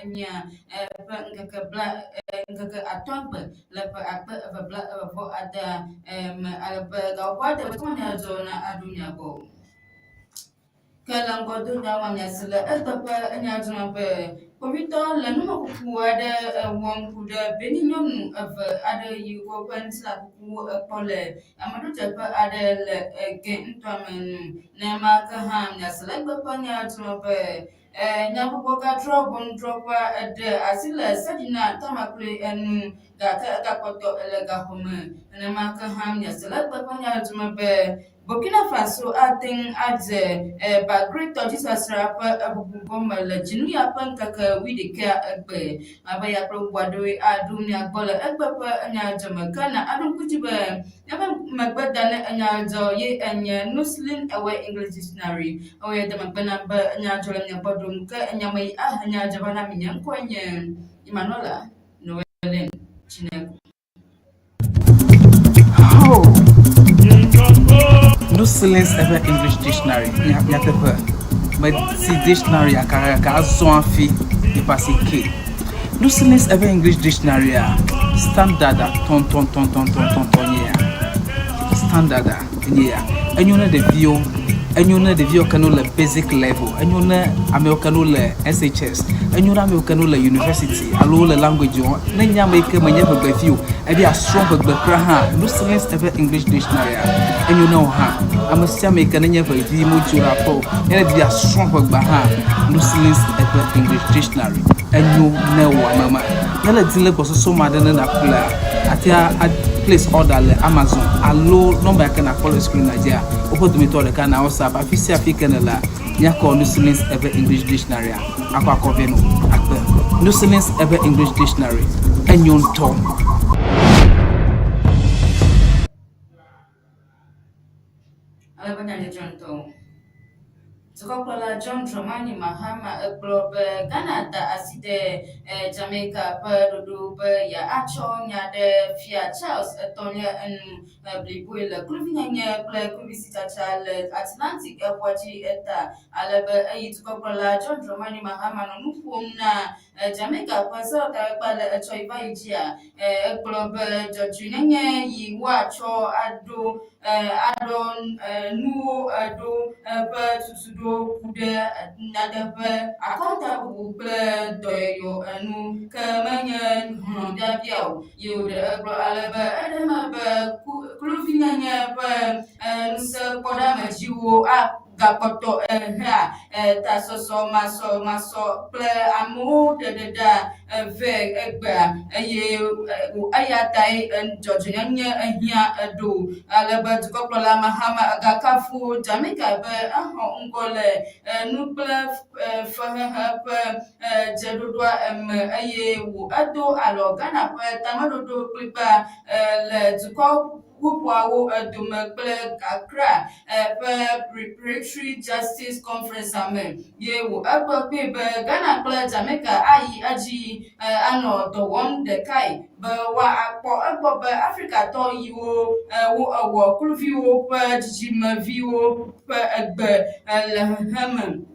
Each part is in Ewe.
enyia ƒe ŋkeke bla ŋkeke atɔ̃agbe le ƒe akpe eve bla eve vɔ adea me ale be gaƒoƒo ade be nyadzɔ na aɖo mia gbɔ. Ke le ŋgɔdonya ma mia si le eteƒe enya dzɔ be kpovitɔ le numekuku aɖe wɔm ku ɖe Benin nyɔnu eve aɖe yi woƒe ŋutilã kuku ekpɔ le ameɖodzeƒe aɖe le ege ŋutɔa me nu. Nenema ke hã mia si le eteƒe nya dzɔ be Nyagbugbɔgatrɔ ʋɔnudrɔ̃ƒea eɖe asi le Sedina Tamakloe enu gake egakpɔtɔ le gaxɔ me. Nenema ke hã míase le egbe ƒe nyadzɔdzɔ me be Burkina Faso ate ŋu adze Bagré tɔdzisasrã ƒe eʋuʋu gɔme le dzinu ya ƒe ŋkeke wuiɖekɛa egbe. Abe ya kple bubu aɖewoe aɖo mía gbɔ le egbe ƒe nyadzɔdzɔ me. Ke na aɖo ŋku dzi be Míaƒe megbe da ne enya dzɔ ye enye Nuslin Ewe English Dictionary. Ewɔe de megbe nam be enya dzɔ le mia gbɔ ɖom ke enya me yi ahe nya dzɔ va na mi. Nye ŋkɔe nye Emmanuela Noelen Chineko. Oh! Nuslin's Ewe English Dictionary nyateƒe medi dictionary gake azɔ hafi míeƒe asi ke. Nuslin's Ewe English Dictionary a standard a tɔntɔntɔntɔntɔntɔn nye ya. Standard a enye ya. Enyo ne ɖeviwo, enyo ne ɖeviwo ke ne wole basic level, enyo ne amewo ke ne wole SHS, enyo ne amewo ke ne wole university alo wole language wɔm. Ne enye ame yi ke menye ʋegbevi o, ebe yeasrɔ̃ ʋegbe kura hã, Nuslin's Ewe English Dictionary a enyo ne wò hã. Ame sia ame yi ke nenye ʋevi medzo ɖe aƒe o, ne edi be yeasrɔ̃ ʋegbea hã, Nuslin's Ewe English Dictionary enyo ne wò ame ma. Ne le di le gbɔsɔsɔ me aɖe ne nàƒlea, àte ŋu a place order le Amazon alo nɔmba yi ke nàkpɔ le screen dzia, woƒe dometɔ ɖeka na WhatsApp. Afi sia afi ke nèlea, míakɔ Nuslin's Ewe English Dictionary-a akɔ akɔ vɛ nɔ akpe. Nuslin's Ewe English Dictionary, enyo ŋutɔ. Ale be nyadzɔdzɔ ŋutɔ. Dukɔkplɔla John Dramani Mahama egblɔ be Ghana da asi ɖe Jamaica ƒe ɖoɖo be yeatsɔ nya ɖe Fia Charles Etɔ̃lia enu bliboe le kluvinyenye kple kluvisitsatsa le Atlantik ƒua dzi ta ale be eyi dukɔkplɔla John Dramani Mahama nɔ nu ƒom na Jamaica ƒe sewɔtakpekpea le etsɔ yi va yi dzia, egblɔ be dzɔdzɔenyenye yi woatsɔ aɖo aɖɔ nuwo ɖo ƒe tutuɖo ku ɖe nyateƒe, akɔntabubu kple dɔyɔyɔ ŋu ke menye hlɔ̃biabia o. Ye wòɖe egblɔ ale be eɖe eme be kluvinyenye ƒe ŋusẽkpɔɖeamedziwo a. gakpɔtɔ hea tasɔsɔ masɔmasɔ kple amewo ɖeɖeɖa vɛ egbea eye eya tae dzɔdzɔenyenye hiã ɖo. Ale be dukɔkplɔla Mahama gakafu Jamaica be exɔ ŋgɔ le nu kple fehehe ƒe dzeɖoɖoa me eye wò edo alɔ Ghana ƒe tameɖoɖo kplikpaa le dukɔ ƒuƒoawo dome kple Accra ƒe Preparatory Justice Conference me ye wò egblɔ kpee be Ghana kple Jamaica ayi edzi anɔ dɔ wɔm ɖekae be woakpɔ egbɔ be Afrikatɔ yiwo wo ewɔ kluviwo ƒe dzidzimeviwo ƒe egbe le xexeme.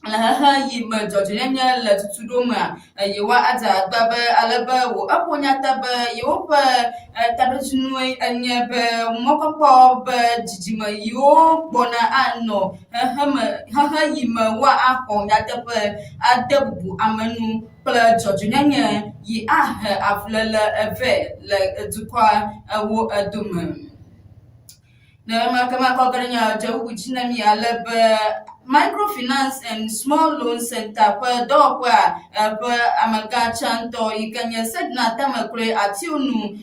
Le xexe yi me dzɔdzɔenyenye le tutuɖo mea, yewoadze agbagba be ale be wò eƒo nya ta be yewoƒe taɖodzinue enye be mɔkpɔkpɔ be dzidzime yiwo gbɔna anɔ xexeme xexe yi me woaxɔ nyateƒe ade bubu ame ŋu kple dzɔdzɔenyenye yi ahe avuléle vɛ le dukɔa wo dome. Nenema ke makɔ ge ɖe nya dze bubu dzi na mi ale be Microfinance and Small Loan Center ƒe dɔwɔƒea ƒe amegã tsãtɔ yi ke nye Sedna Tamakloe Ationu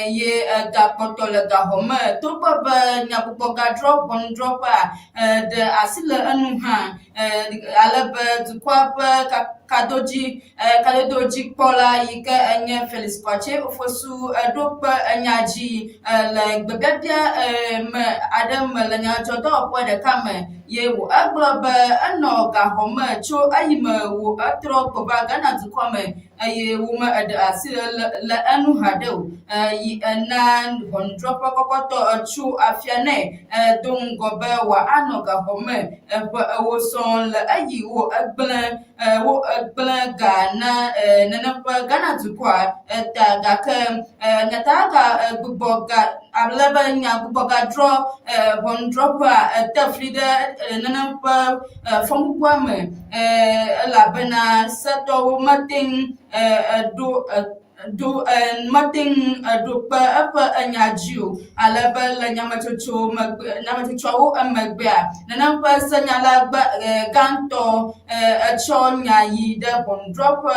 ye gakpɔtɔ le gaxɔ me togbɔ be nyagbugbɔgadrɔ̃ ʋɔnudrɔ̃ƒea ɖe asi le enu hã ale be dukɔa ƒe kadodzi Kadododzikpɔla yi ke enye Felix Kwakye Ofosu ɖo kpe enya dzi le gbebiabia me aɖe me le nyadzɔdzɔdɔwɔƒe ɖeka me ye wò egblɔ be enɔ gaxɔ me tso eyime wò etrɔ gbɔ va Ghana dukɔ me. eye wome eɖe asi le le enu haɖe o. Yi ena ʋɔnudrɔ̃ƒe kɔkɔtɔ etso afia nɛ do ŋgɔ be wòanɔ gaxɔ me ƒe ewo sɔŋ le eyi wo egblẽ wo egblẽ ga na nenem ƒe Ghana dukɔa ta gake nyatakaka gbugbɔ ga ale be nya gbugbɔ gadrɔ ʋɔnudrɔ̃ƒea te fli ɖe nenem ƒe fɔbubua me elabena setɔwo mete ŋu ɖo ɖo mete ŋu ɖo kpe eƒe enya dzi o. Ale be le nyametsotso megbe nyametsotsoawo emegbea, nenem ƒe senyala gbe gãtɔ etsɔ nya yi ɖe ʋɔnudrɔ̃ƒe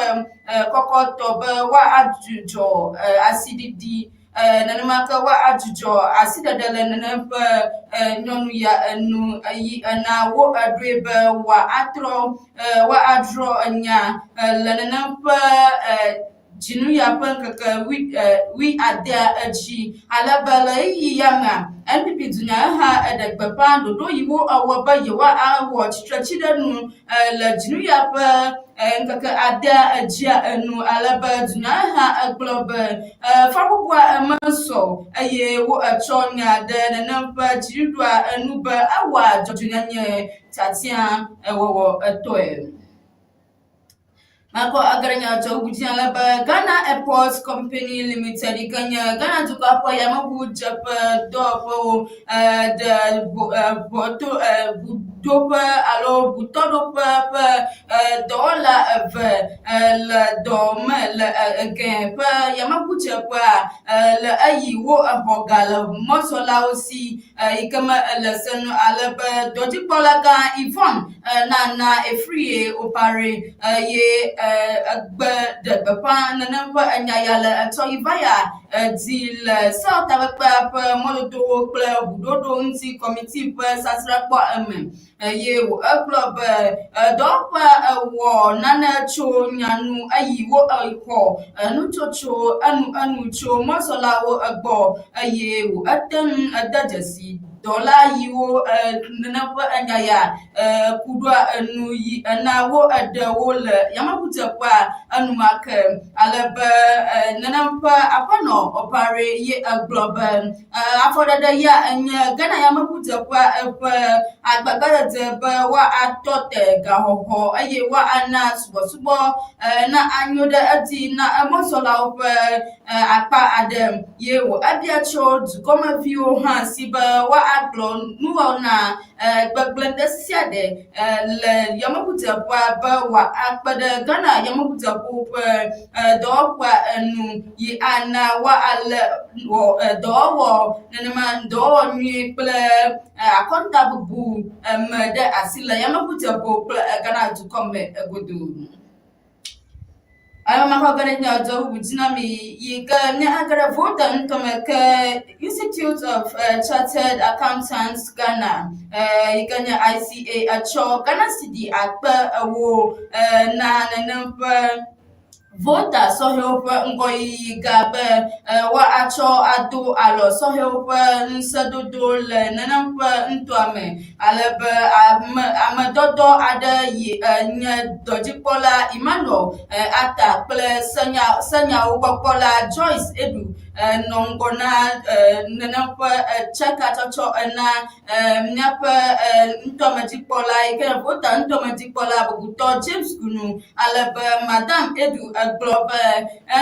kɔkɔtɔ be woadzudzɔ asiɖiɖi Nenema ke woadzudzɔ asiɖeɖe le nenem ƒe nyɔnu ya enu yi ena woɖoe be woatrɔ woadrɔ̃ enya le nenem ƒe dzinu ya ƒe ŋkeke wuiadea dzi. Ale be le ɣeyiɣi ya mea, NPP dunyaheha eɖe gbeƒã ɖoɖo yi woawɔ be yewoawɔ tsitretsiɖeŋu le dzinu ya ƒe ŋkeke adea dzia enu ale be dunyaheha egblɔ be fɔbubua mesɔ o eye woetsɔ nya ɖe nenem ƒe dziɖuɖua enu be ewɔa dzɔdzɔenyenye tiatia wɔwɔ etɔe. Makɔ age ɖe nyadzɔdzɔ dzi ale be Ghana Airport Company Limited yi ke nye Ghana dukɔa ƒe yameŋudzeƒe dɔwɔƒewo ɖe ʋɔto ʋuɖoƒe alo ʋutɔɖoƒe ƒe dɔwɔla eve le dɔ me le ege ƒe yameŋudzeƒea le eyi wo exɔ ga le mɔzɔlawo si yi ke me ele se nu ale be dɔdzikpɔlagã Yvonne Nana Afriyie Opare ye egbe ɖe gbeƒã nenem ƒe enya ya le etsɔ yi va ya dzi le South Takpekpea ƒe mɔdodowo kple ʋuɖoɖo ŋuti kɔmiti ƒe sasrãkpɔ eme. Eye egblɔ be dɔwɔƒea ewɔ nane tso nya nu eyi wo exɔ nutsotso enuenu tso mɔzɔlawo egbɔ eye wòete ŋu ede dzesi dɔla yiwo nenem ƒe enya ya ku ɖoa enu yi ena wo eɖe wo le yameŋudzeƒea enumake. Ale be nenem ƒe aƒenɔ Opare ye egblɔ be Afɔɖeɖe ya enye Ghana yameʋudzeƒea eƒe agbagbadzedze be woatɔ te gaxɔxɔ eye woana subɔsubɔ na anyo ɖe edzi na emɔzɔlawo ƒe akpa aɖe ye wò ebia tso dukɔmeviwo hã si be woagblɔ nuwɔna gbegblẽ ɖe sia ɖe le yameʋudzeƒea be wòakpe ɖe Ghana yameʋudzeƒewo ƒe dɔwɔƒea enu yi ana woalé wɔ dɔwɔwɔ nenema dɔwɔwɔ nyuie kple akɔntabubu me ɖe asi le yameʋudzeƒewo kple Ghana dukɔ me godoo. Ame ma ƒe ge ɖe dɔ bubu dzi na mi yi ke nye age ɖe Volta nutome ke Institute of Chartered Accountants Ghana yi ke nye ICA etsɔ Ghana cedi 4000 na nenem ƒe Volta sɔhɛwo ƒe ŋgɔyiyi ga be woatsɔ ado alɔ sɔhɛwo ƒe ŋusẽdodo le nenem ƒe nutoa me ale be ame amedɔdɔ aɖe yi nye dɔdzikpɔla Emmanuel Atta kple senya senyawo gbɔkpɔla Joyce Edu nɔ ŋgɔ na nenem ƒe tsɛka tsɔtsɔ na míaƒe nutoamedzikpɔla yi ke Volta nutoamedzikpɔla bubutɔ James Gunu ale be Madam Edu egblɔ be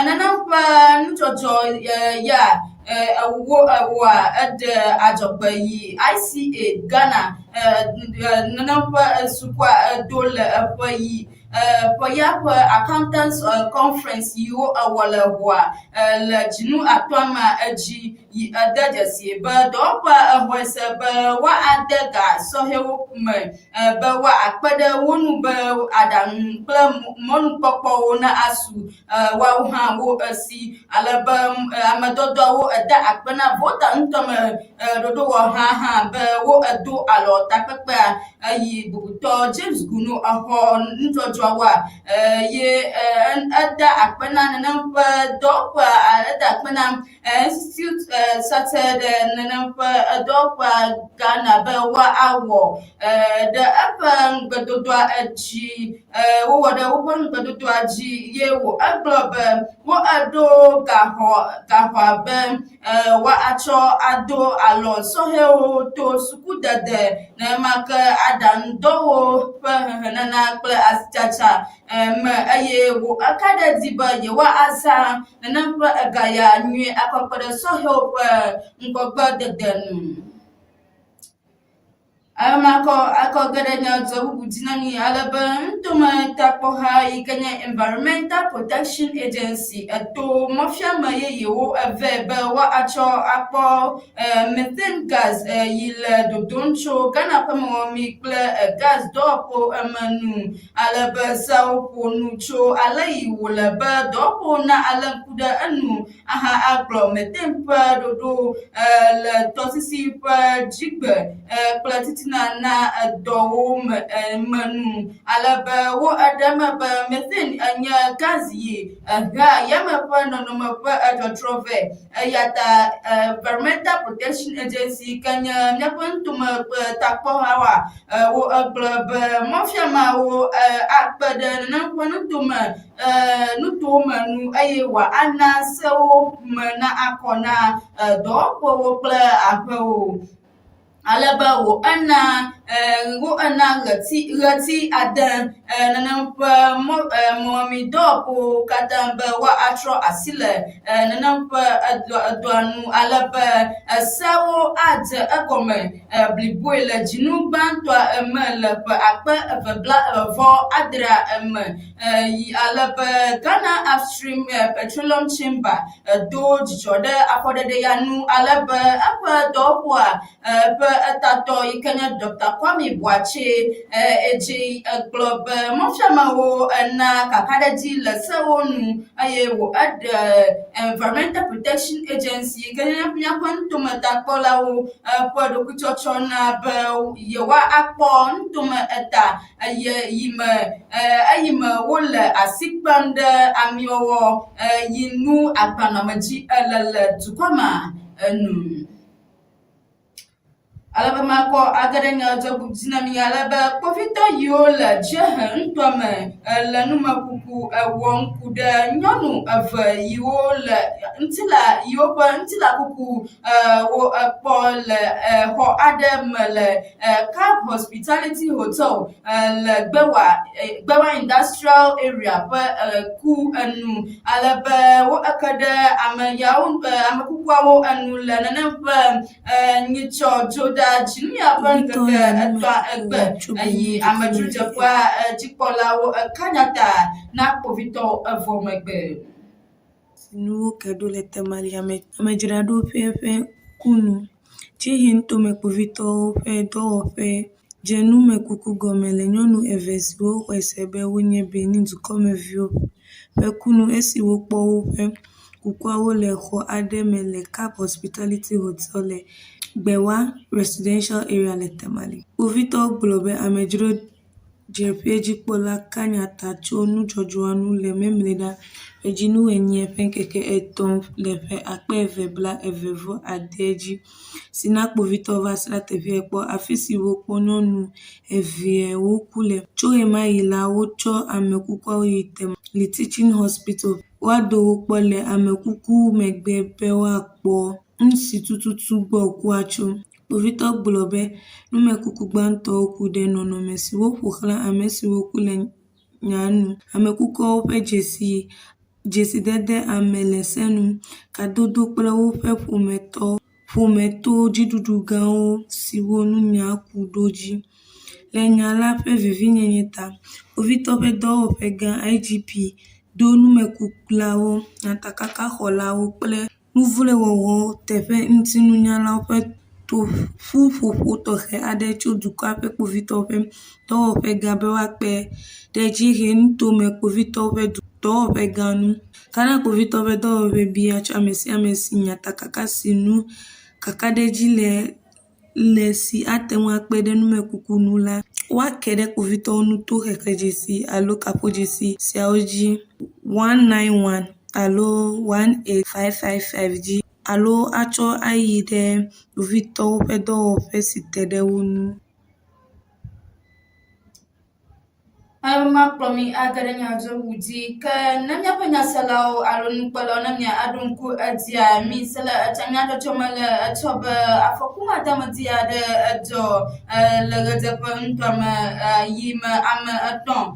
nenem ƒe nudzɔdzɔ ya ewo ewoa eɖe adzɔgbe yi ICA Ghana nenem ƒe sukua edo le eƒe yi ƒe ya ƒe Accountants Conference yi wo ewɔ le ŋua le dzinu atɔ̃a mea edzi yi ede dzesi be dɔwɔƒea exɔe se be woade ga sɔhɛwo me be woakpe ɖe wo ŋu be aɖaŋu kple mɔnukpɔkpɔwo na asu woawo hã wo esi ale be ame dɔdɔawo ede akpe na Volta ŋutɔ me ɖoɖowɔha hã be wo edo alɔ takpekpea eye bubutɔ James Gunu exɔ nudzɔdzɔawoa eye ede akpe na nenem ƒe dɔwɔƒea ede akpe na Institute sate ɖe nenem ƒe edɔwɔƒea Ghana be woawɔ ɖe eƒe ŋugbedodoa edzi. Wowɔ ɖe woƒe ŋugbedodoa dzi ye wo egblɔ be wo eɖo gaxɔ gaxɔa be woatsɔ ado alɔ sɔhɛwo to sukudede nenema ke aɖaŋudɔwo ƒe hehenana kple asitsatsa me eye wo eka ɖe edzi be yewoazã nenem ƒe ega ya nyuie akɔ kpe ɖe sɔhɛwo ƒe ŋgɔgbedede nu. Ame akɔ ge ɖe nya dɔ bubu dzi na mi ale be nutome takpɔha yi ke nye Environmental Protection Agency eto mɔfiame yeyewo eve be woatsɔ akpɔ methane gas yi le dodom tso Ghana ƒe mɔmemi kple gas dɔwɔƒewo eme nu. Ale be seawo ƒo nu tso ale yi wòle be dɔwɔƒewo na alé ŋku ɖe enu aha agblɔ methane ƒe ɖoɖo le tɔsisi ƒe dzigbe kple titina na dɔwo me me nu. Ale be wo eɖe eme be methane enye gas yi ehea yame ƒe nɔnɔme ƒe etrɔtrɔ vɛ. Eya ta Environmental Protection Agency yi ke nye míaƒe nutome ƒe takpɔhawoa, wo egblɔ be mɔfiameawo akpe ɖe nenem ƒe nutome nutowo me nu eye wòana sewo me na akɔ na dɔwɔƒewo kple aƒewo. Ale be wò ena wo ena ɣleti ɣleti ade nenem ƒe mɔ mɔmemidɔwɔƒewo katã be woatrɔ asi le nenem ƒe edɔ edɔa nu ale be eseawo adze egɔme bliboe le dzinu gbãtɔa me le ƒe 2026 me. Yi ale be Ghana Upstream Petroleum Chamber do dzidzɔ ɖe afɔɖeɖe ya nu ale be eƒe dɔwɔƒea ƒe etatɔ yi ke nye Ɖɔkta Kwame Boakye edzi egblɔ be mɔfiamewo ena kakaɖedzi le sewo nu eye wò eɖe Environmental Protection Agency yi ke nye míaƒe nutometakpɔlawo ƒe ɖokuitsɔtsɔ na be yewoakpɔ nutome eta eye yi me eyi me wole asi kpem ɖe amiwɔwɔ yi nu agbanɔamedzi ele le dukɔ ma enu. Ale be makɔ age ɖe nyadzɔdzɔ dzi na mi ale be kpovitɔ yiwo le dziehe nutoa me le numekuku wɔm ku ɖe nyɔnu eve yiwo le ŋutila yiwo ƒe ŋutila kuku wo ekpɔ le exɔ aɖe me le Cap Hospitality Hotel le Gbewa Gbewa Industrial Area ƒe ku enu ale be wo eke ɖe ame yawo ame kukuawo enu le nenem ƒe nyitsɔ dzoɖa dzinuya ƒe ŋkeke etɔ̃a egbe eyi amedzrodzeƒea dzikpɔlawo eka nya ta na kpovitɔwo evɔ megbe. Nuwo ke ɖo le temalia me. Amedzraɖoƒe ƒe kunu. Dzihe nutome kpovitɔwo ƒe dɔwɔƒe dze numekuku gɔme le nyɔnu eve siwo xɔe se be wonye Benin dukɔmeviwo ƒe kunu esi wokpɔ woƒe kukuawo le xɔ aɖe me le Cap Hospitality Hotel le Gbewa Residential Area le Tamale. Kpovitɔwo gblɔ be amedzro Dzeƒedzikpɔla ka nya ta tso nudzɔdzɔa ŋu le Memleɖa ƒe dzinu enyia ƒe ŋkeke etɔ̃ le ƒe akpe eve bla eve vɔ ade dzi si na kpovitɔwo va srã teƒea kpɔ afisi wokpɔ nyɔnu eveawo ku le. Tso ɣemaɣi la, wotsɔ ame kukuawo yi Tamale Teaching Hospital woado wo kpɔ le ame kuku megbe be woakpɔ nusi tututu gbɔ wòkua tso. Kpovitɔ gblɔ be numekuku gbãtɔwo ku ɖe nɔnɔme siwo ƒo xlã ame siwo ku le nyaa nu, ame kukuawo ƒe dzesi, dzesidede ame le se nu, kadodo kple woƒe ƒometɔ dziɖuɖugãwo siwo ŋu nyaa ku ɖo dzi. Le nya la ƒe vevienyenye ta, kpovitɔ ƒe dɔwɔƒegã, IGP, ɖo numekulawo, nyatakakaxɔlawo kple Nuvlowɔwɔ teƒe ŋutinunyalawo ƒe ƒuƒoƒo tɔxɛ aɖe tso dukɔa ƒe kpovitɔwo ƒe dɔwɔƒegã be woakpe ɖe dziehenutome kpovitɔwo ƒe dɔwɔƒegã ŋu. Ghana kpovitɔwo ƒe dɔwɔƒe bia tso ame sia ame si nyatakaka si ŋu kakaɖedzi le le si ate ŋu akpe ɖe numekuku ŋu la, woake ɖe kpovitɔwo ŋu to xexlẽdzesi alo kaƒodzesi siawo dzi, 191 alo 18555 dzi. alo atsɔ ayi ɖe kpovitɔwo ƒe dɔwɔƒe si te ɖe wo ŋu. Ale makplɔ mi age ɖe nyadzɔŋu dzi. Ke ne míaƒe nyaselawo alo nukpɔlawo ne mia aɖo ŋku edzia, mi se le etsa nyadzɔdzɔ me le etsɔ be afɔku madeamedzi aɖe edzɔ le ɣedzeƒe nutoa me yi me ame etɔ̃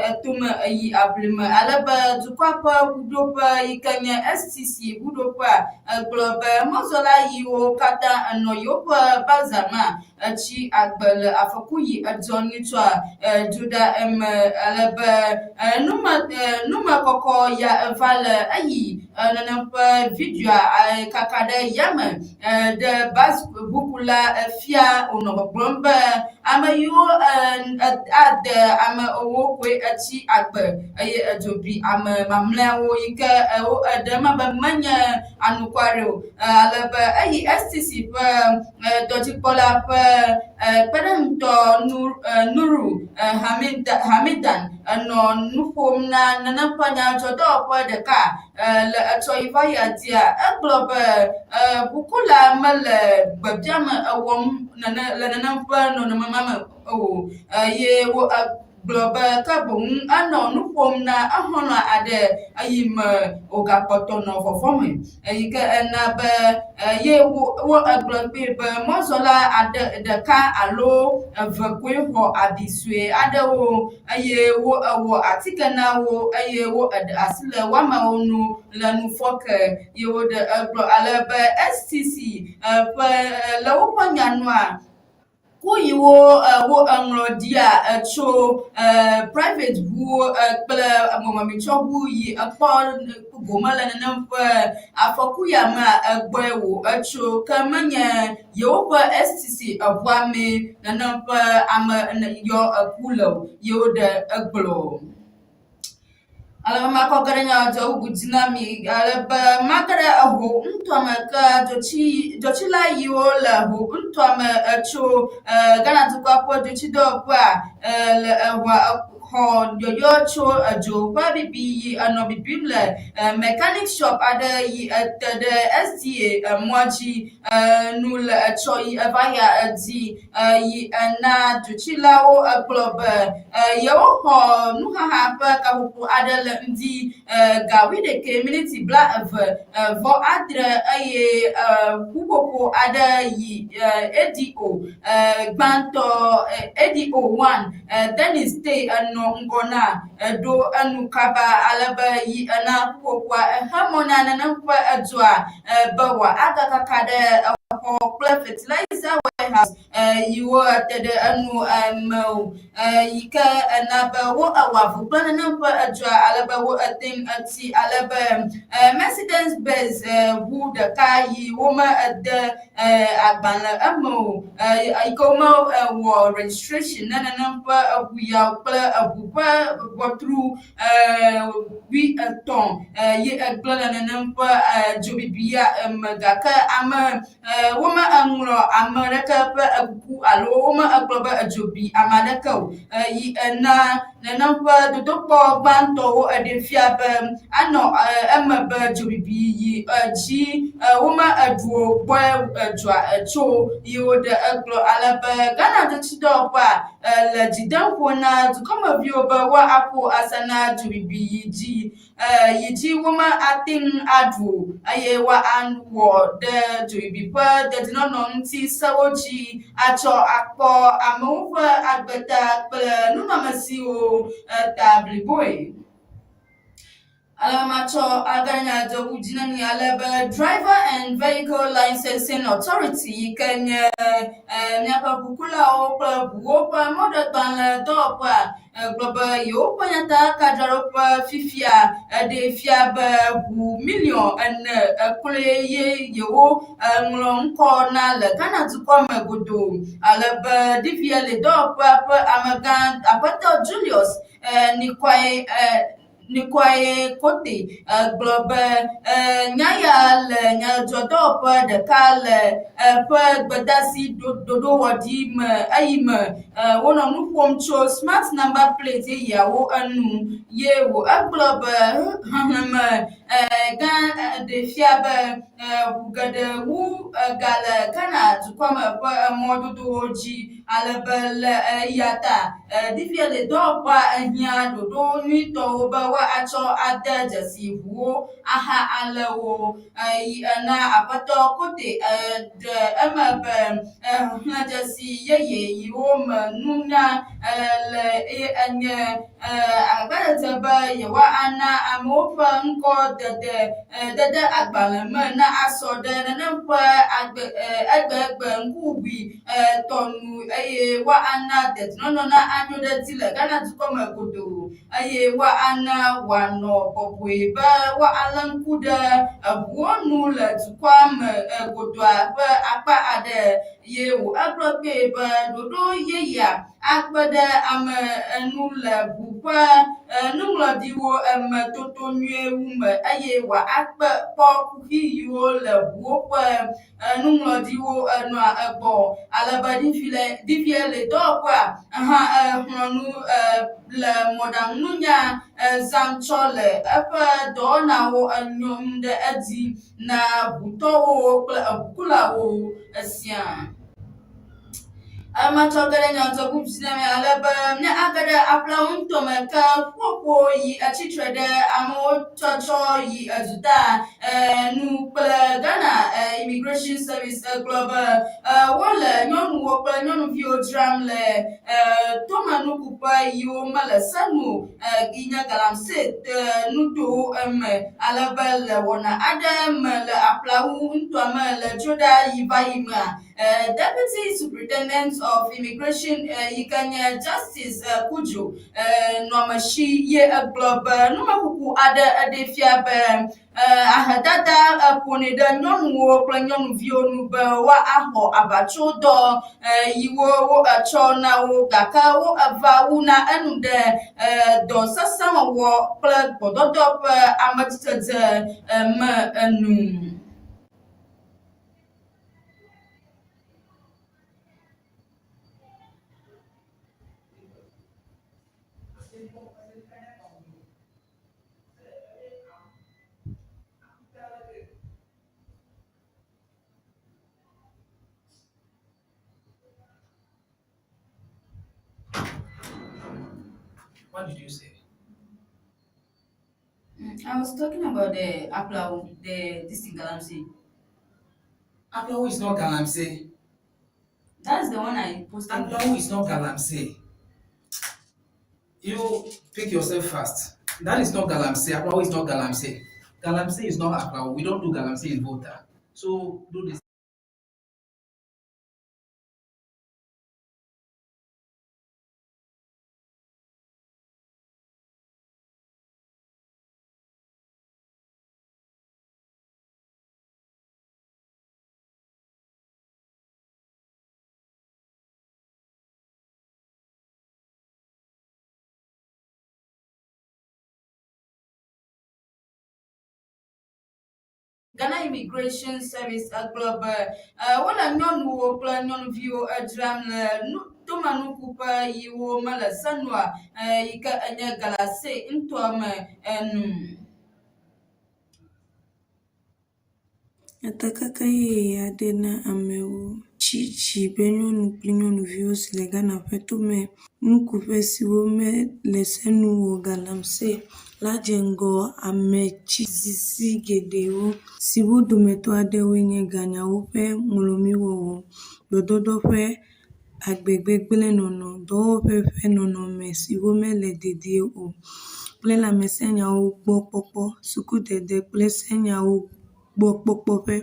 etome eyi aʋli me ale be dukɔa ƒe ŋuɖoƒe yi ke nye STC ŋuɖoƒea egblɔ be mɔzɔla yiwo katã enɔ yewoƒe baza mea Etsi agbe le afɔku yi edzɔ nyitsɔa dzo ɖa eme ale be nume numekɔkɔ ya eva le eyi nenem ƒe videoa kaka ɖe yame ɖe bus ʋukula fia wònɔ gbɔgblɔm be ame yiwo ade ame ewo koe etsi agbe eye edzo bi ame mamlɛawo yi ke wo eɖe eme be menye anukware o ale be eyi STC ƒe Dɔdzikpɔla ƒe kpeɖeŋutɔ Nuru Hamidan nɔ nu ƒom na nenem ƒe nyadzɔdɔwɔƒe ɖeka le etsɔ yi va yia dzia, egblɔ be ʋukula mele gbebiame wɔm le nenem ƒe nɔnɔme ma me o eye wo gblɔ be ke boŋ enɔ nu ƒom na exɔlɔ̃ aɖe eyi me wògakpɔtɔ nɔ vɔvɔ̃ me eyi ke ena be ye wo wo egblɔ kpee be mɔzɔla aɖe ɖeka alo eve koe xɔ abi sue aɖewo eye wo ewɔ atike na wo eye wo eɖe asi le woamewo ŋu le ŋufɔke ye woɖe egblɔ ale be STC ƒe le woƒe nya nua Ku yiwo wo eŋlɔ ɖia etso private ŋuwo kple mɔmemitsɔŋu yi ekpɔ gome le nenem ƒe afɔku ya mea egbɔe wo etso ke menye yewoƒe STC eŋua mee nenem ƒe ame yɔ eku le o ye woɖe egblɔ. Ale be makɔ ge ɖe nya dzɔ bubu dzi na mi ale be mage ɖe eho ŋutɔ me ke dzotsi dzotsila yiwo le ho ŋutɔ me etso Ghana dukɔa ƒe dzotsidɔwɔƒea le ehoa xɔ yɔyɔ tso edzo ƒe bibi yi enɔ bibim le mechanic shop aɖe yi ete ɖe SDA emɔa dzi nu le etsɔ yi eva yia edzi yi ena dzotsilawo gblɔ be yewoxɔ nuxaxa ƒe gaƒoƒo aɖe le ŋdi ga wuiɖekɛ miniti blaeve vɔ adre eye ƒuƒoƒo aɖe yi ADO gbãtɔ ADO 1 Dennis Tay enɔ ŋgɔ na ɖo enu kaba ale be yi ena ƒuƒoƒoa exe mɔ na nenem ƒe edua be wòagakaka ɖe exɔ kple fertilizer warehouse yiwo te ɖe enu me o yi ke ena be wo ewɔ avu kple nenem ƒe edzɔa ale be wo ete ŋu etsi ale be Mercedes Benz ʋu ɖeka yi wome ede agbalẽ eme o yi ke wome wɔ registration ne nenem ƒe eʋu yawo kple eʋu ƒe ʋɔtru wuietɔ̃ ye egblẽ le nenem ƒe dzobibi ya me gake ame wome eŋlɔ ame ɖeke ƒe ekuku alo wome egblɔ be edzo bi ame aɖeke o yi ena nenem ƒe dodokpɔ gbãtɔwo eɖee fia be anɔ eme be dzobibi yi edzi wome eɖuwo gbɔe edzoa etso yi woɖe egblɔ ale be Ghana dzotsiɖɔƒea le dzi dem ƒo na dukɔmeviwo be woaƒo asa na dzobibi yi dzi yi dzi womate ŋu aɖu o eye woawɔ ɖe dzobibi ƒe dedienɔnɔ ŋuti sewo dzi atsɔ akpɔ amewo ƒe agbe ta kple nunɔamesiwo ta bliboe. Ale matsɔ aganya dɔwu dzi na mi ale be Driver and Vehicle Licensing Authority yi ke nye míaƒe ʋukulawo kple ʋuwo ƒe mɔɖegbalẽ dɔwɔƒea gblɔ be yewoƒe nyatakadzraɖoƒe fifia eɖee fia be ʋu miliɔn ene kloe ye yewo ŋlɔ ŋkɔ na le Ghana dukɔ me godoo ale be DVLA dɔwɔƒea ƒe amegã Aƒetɔ Julius Nikwae Nikwaye Kote gblɔ be nya ya le nyadzɔdzɔdɔwɔƒe ɖeka le eƒe gbedasi ɖoɖowɔɖi me eyi me wonɔ nu ƒom tso smart number plate yeyeawo enu ye wò egblɔ be xexlẽme. gã ɖee fia be ʋu geɖe wu gale Ghana dukɔa me ƒe mɔdodowo dzi ale be le eya ta DVLA dɔwɔƒea ehiã ɖoɖo nyuitɔwo be woatsɔ ade dzesi ʋuwo aha alé wo. Yi na Aƒetɔ Kote ɖe eme be xlẽdzesi yeye yiwo me nunya le ye enye agbagbadzedze be yewoana amewo ƒe ŋkɔ dede dede agbalẽ me na asɔ ɖe nenem ƒe agbe egbegbe ŋkuʋuʋui tɔ nu eye woana dedienɔnɔ na anyo ɖe edzi le Ghana dukɔ me godoo. eye woana wòanɔ bɔbɔe be woalé ŋku ɖe eŋuwo nu le dukɔa me godoa ƒe akpa aɖe. Ye wò egblɔ kpee be ɖoɖo yeyea akpe ɖe ame ŋu le ʋu ƒe nuŋlɔɖiwo eme toto nyuie wu me eye wòakpe kpɔ kuxi yiwo le ʋuwo ƒe Nuŋlɔɖiwo enɔa egbɔ ale be DVLA dɔwɔƒea hã exlɔ̃ nu le mɔɖaŋununya zãm tsɔ le eƒe dɔwɔnawo nyom ɖe edzi na ʋutɔwo kple eʋukulawo siaa. Ematsɔ ge ɖe nyadzɔdzɔbubu sia me ale be míage ɖe aƒlawo ŋutɔ me ke ƒuƒoƒo yi etsitre ɖe amewo tsɔtsɔ yi eduta nu kple Ghana Immigration Service egblɔ be wole nyɔnuwo kple nyɔnuviwo dzram le tomenukuƒe yiwo mele se nu o yi nye Galamsey nutowo me ale be le wɔna aɖe me le aƒlawu ŋutɔa me le Dzoɖa yi va yi mea, Deputy Superintendent of Immigration yi ke nye Justice Kudjo Nɔamesi ye egblɔ be numekuku aɖe eɖee fia be ahedada ƒonɛ ɖe nyɔnuwo kple nyɔnuviwo nu be woaxɔ aʋatsodɔ yiwo wotsɔ na wo gake wo eva wuna enu ɖe dɔ sesẽ wɔwɔ kple gbɔdɔdɔ ƒe amedzidzedze me enu. What did you say? I was talking about the Aplau, the this thing Galamsey. Aplau is not Galamsey. That's the one I posted. Aplau is not Galamsey. You pick yourself fast. That is not Galamsey. Aplau is not Galamsey. Galamsey is not Aplau. We don't do Galamsey in Volta. So do this. Ghana Immigration Service egblɔ be wole nyɔnuwo kple nyɔnuviwo dzram le nu tomenukuƒe yiwo mele se nua yi ke enye Galasey ŋutɔa me enu. Nyatakaka yeye aɖe na amewo tsi dzi be nyɔnu kple nyɔnuviwo si le Ghana ƒe tome nukuƒe siwo mele se nu o galamsey la dze ŋgɔ ametsizizi geɖewo siwo dometɔ aɖewoe nye ganyawo ƒe ŋlɔmiwɔwɔ, gbɔdɔdɔ ƒe agbegbegblẽnɔnɔ, dɔwɔƒe ƒe nɔnɔme siwo mele dedie o, kple lãmesẽnyawo gbɔ kpɔkpɔ, sukudede kple senyawo gbɔ kpɔkpɔ ƒe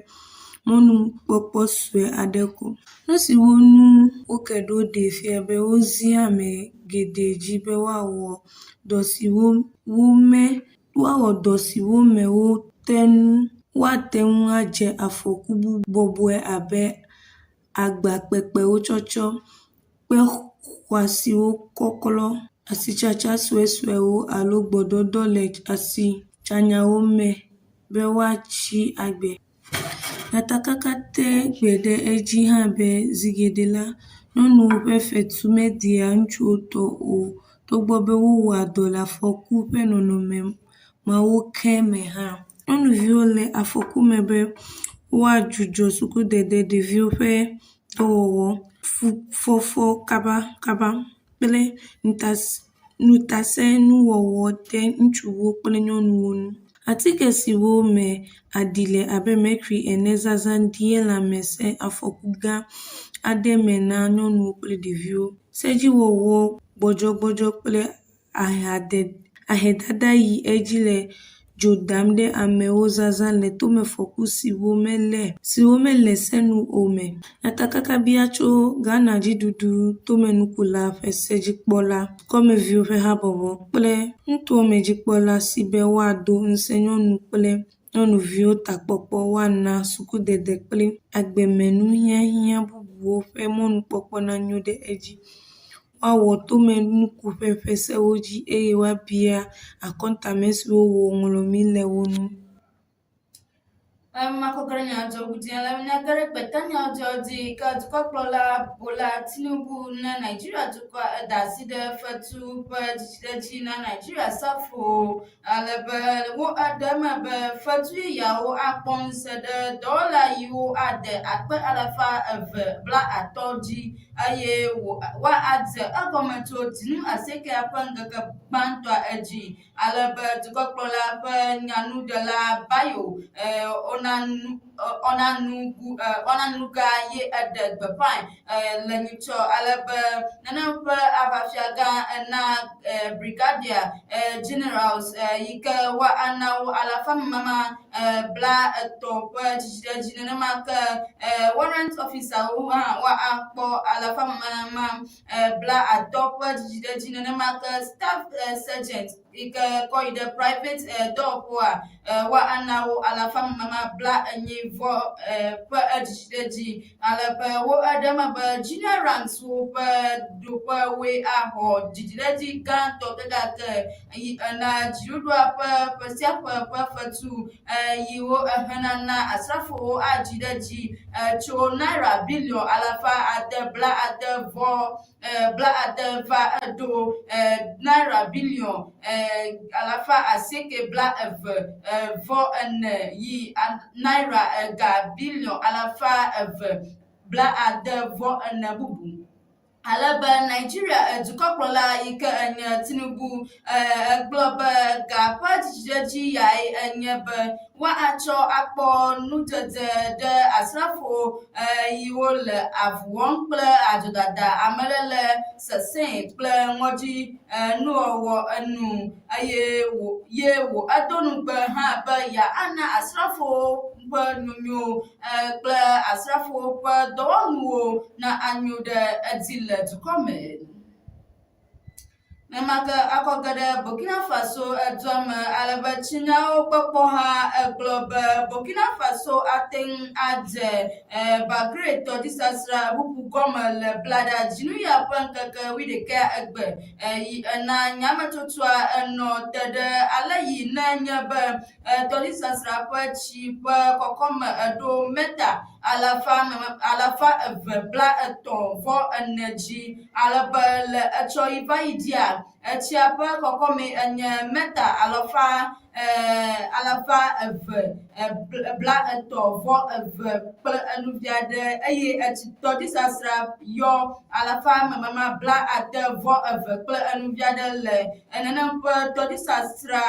mɔnukpɔkpɔ sue aɖe ko. Nu siwo ŋu woke ɖo ɖee fia be wozia ame geɖe dzi be woawɔ dɔ siwo wome woawɔ dɔ siwo me wote ŋu woate ŋu adze afɔku bɔbɔe abe agba kpekpewo tsɔtsɔ, kpe xɔasiwo kɔklɔ, asitsatsa suesuewo alo gbɔdɔdɔ le asitsanyawo me be woatsi agbe. Nyatakaka te gbe ɖe edzi hã be zi geɖe la, nyɔnuwo ƒe fetu meɖia ŋutsuwo tɔ o togbɔ be wowɔa dɔ le afɔku ƒe nɔnɔme mawo ke me hã. Nyɔnuviwo le afɔku me be woadzudzɔ sukudede, ɖeviwo ƒe dɔwɔwɔ, fufɔfɔ kabakaba kple ŋutasẽnuwɔwɔ ɖe ŋutsuwo kple nyɔnuwo ŋu. Atike siwo me aɖi le abe mercury ene zazã dea lãmesẽ afɔku gã aɖe me na nyɔnuwo kple ɖeviwo. Sedziwɔwɔ gbɔdzɔgbɔdzɔ kple ahedada yi edzi le dzo dam ɖe amewo zazã le tomefɔku siwo mele se nu o me. Nyatakaka bia tso Ghana dziɖuɖu tomenukula ƒe sedzikpɔla, dukɔmeviwo ƒe habɔbɔ kple nutomedzikpɔla si be woado ŋusẽ nyɔnu kple nyɔnuviwo takpɔkpɔ, woana sukudede kple agbemenuhiahiã bubuwo ƒe mɔnukpɔkpɔ nanyo ɖe edzi, woawɔ tomenukuƒe ƒe sewo dzi eye woabia akɔnta ame siwo wɔ ŋlɔmi le wo ŋu. Ke dukɔkplɔla Bola Tinubu na Nigeria dukɔa eda asi ɖe fetu ƒe dzidziɖedzi na Nigeria srafowo ale be wo eɖe eme be fetu yeyeawo akpɔ ŋusẽ ɖe dɔwɔla yiwo ade akpe 250 dzi eye woadze egɔme tso dzinu asiekɛa ƒe ŋkeke gbãtɔa edzi. Ale be dukɔkplɔla ƒe nyanuɖela Bayo Onanuga ye eɖe gbeƒãe le nyitsɔ ale be nenem ƒe aʋafiagã na Brigadier Generals yi ke woana wo alafa memama 30 ƒe dzidziɖedzi nenema ke Warrant Officerwo hã woakpɔ alafa memama 50 ƒe dzidziɖedzi nenema ke Staff Sergeant yi ke kɔ yi ɖe private dɔwɔƒewoa, woana wo alafa memama 40 vɔ ƒe dzidziɖedzi ale be wo eɖe eme be junior ranks wo ƒe ɖoƒewoe axɔ dzidziɖedzi gãtɔ kekeake yi ena dziɖuɖua ƒe ƒe sia ƒe ƒe fetu yi wo ehena na asrafowo adzi ɖe edzi tso naira biliɔn 660 vɔ 70 va eɖo naira biliɔn 822.4 yi naira ga biliɔn 270.4 bubu. Ale be Nigeria dukɔkplɔla yi ke enye Tinubu egblɔ be ga ƒe dzidziɖedzi yae enye be woatsɔ akpɔ nudzedze ɖe asrafo yiwo le avu wɔm kple adzodada, ameléle sesẽe kple ŋɔdzi nuwɔwɔ enu eye ye wò edo ŋugbe hã be yeana asrafowo ƒe nyonyo kple asrafowo ƒe dɔwɔnuwo na anyo ɖe edzi le dukɔ me. Nenema ke akɔ ge ɖe Burkina Faso dua me ale be tsinyawo gbɔkpɔha egblɔ be Burkina Faso ate ŋu adze Bagré tɔdzisasrã ʋuʋu gɔme le Blada dzinuya ƒe ŋkeke wuiɖekɛa egbe yi ena nyametsotsoa enɔ te ɖe ale yi ne nye be Tɔdzisasrã ƒe tsi ƒe kɔkɔme eɖo meta 233.4 dzi ale be le etsɔ yi va yi dzia, etsia ƒe kɔkɔme enye meta 230.2 kple enu vi aɖe eye etsi tɔdzisasrã yɔ 80.2 kple enu vi aɖe le nenem ƒe tɔdzisasrã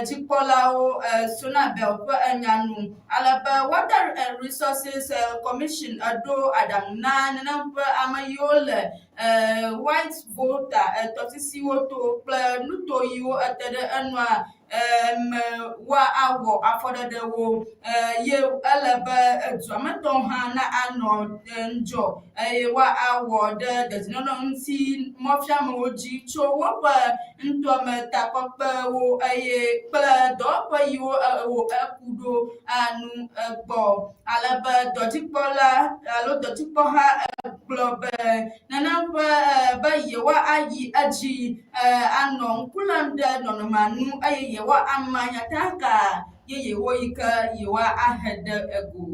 dzikpɔlawo Sonabel ƒe nya nu ale be Water Resources Commission ɖo aɖaŋu na nenem ƒe ame yiwo le White Volta tɔsisiwo to kple nuto yiwo ete ɖe enua me woawɔ afɔɖeɖewo ye ele be dua me tɔwo hã na anɔ ŋudzɔ eye woawɔ ɖe dedienɔnɔ ŋuti mɔfiamewo dzi tso woƒe ŋutɔme takpekpewo eye kple dɔwɔƒe yiwo eku ɖo anu egbɔ. Ale be dɔdzikpɔla alo dɔdzikpɔha gblɔ be nenem ƒe be yewoayi edzi anɔ ŋku lém ɖe nɔnɔmea nu eye yewoama nyatakaka yeyewo yi ke yewoahe ɖe ego.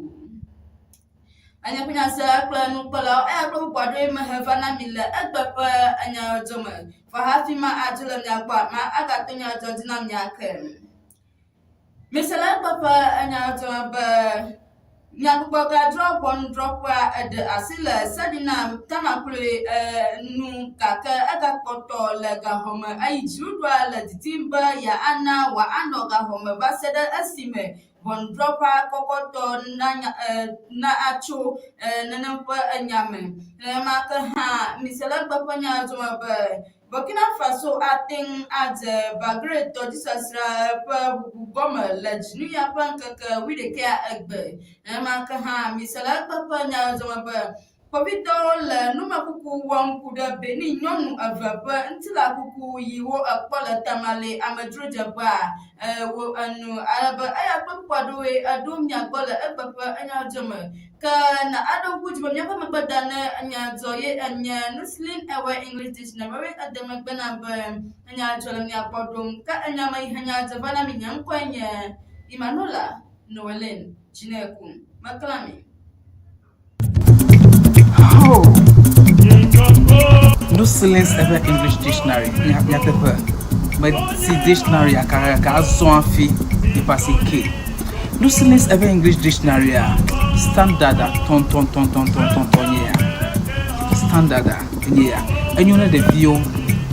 Enye ƒe nyasela kple nukpɔlawo eya kple bubu aɖewoe mehe va na mi le egbe ƒe enyadzɔdzɔ me. Vɔ hafi ma adzo le mia gbɔa, ma agato nyadzɔdzɔ dzi na mi ake. Mise le eteƒe enyadzɔ be nyagbugbɔgadrɔ̃ ʋɔnudrɔ̃ƒea eɖe asi le Sedina Tamakloe nu gake egakpɔtɔ le gaxɔme eye dziɖuɖua le didim be yeana wòanɔ gaxɔme va se ɖe esime ʋɔnudrɔ̃ƒea kɔkɔtɔ nanya na atso nenem ƒe enya me. Nenema ke hã mise le eteƒe nyadzɔ be Burkina Faso ate ŋu adze Bagré tɔdzisasrã ƒe ʋuʋu gɔme le dzinu ya ƒe ŋkeke wuiɖekɛa egbe. Nenema ke hã mise le egbe ƒe nyadzɔdzɔ me be kpovitɔwo le numekuku wɔm ku ɖe Benin nyɔnu eve ƒe ŋutilakuku yi wo ekpɔ le Tamale amedzrodzeƒea wo enu ale be eya kple bubu aɖewoe eɖo mia gbɔ le egbe ƒe nyadzɔdzɔ me. Ke na aɖo ŋku dzi be míaƒe megbeda ne nya dzɔ ye enye Nuslin Ewe English Dictionary woe ede megbe na be enya dzɔ le mia gbɔ ɖom. Ke enya me yi he nya dze va na mi nye ŋkɔe nye Emmanuela Noeline Dzineku. Meklã mi. Oh! Nuslins Ewe English Dictionary nyateƒe meti dictionary kakaka azɔ hafi yeƒe asi ke. Nuslins Ewe English Dictionary-a, standard-a tɔntɔntɔntɔntɔntɔn nye ya. Standard-a enye ya. Enyo ne ɖeviwo,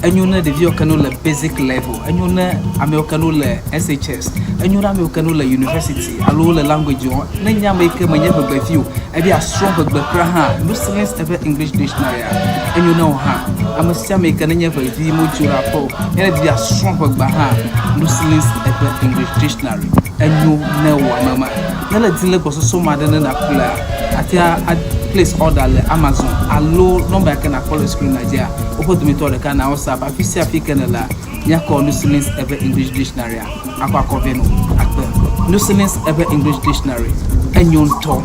enyo ne ɖeviwo ke ne wole basic level, enyo ne amewo ke ne wole SHS, enyo ne amewo ke ne wole university alo wole language wɔm. Ne enye ame yi ke menye ʋegbevi o, ebe yeasrɔ̃ ʋegbe kura hã, Nuslins Ewe English Dictionary-a, enyo ne wò hã. Ame sia ame yi ke nenye ʋevi medzo ɖe aƒe o, ne edi be yeasrɔ̃ ʋegbea hã, Nuslins Ewe English Dictionary. Enyo ne wò ame ma. Ne le di le gbɔsɔsɔ ma ɖe ne nàƒlea, àte a place order le Amazon alo nɔmba yi ke nàkpɔ le screen-a dzia, woƒe dometɔ ɖeka na WhatsApp. Afi sia afi ke nèlea, míakɔ Nusilin's Ewe English Dictionary-a akɔ akɔ vɛ nɔ akpe. Nusilin's Ewe English Dictionary, enyo ŋutɔ.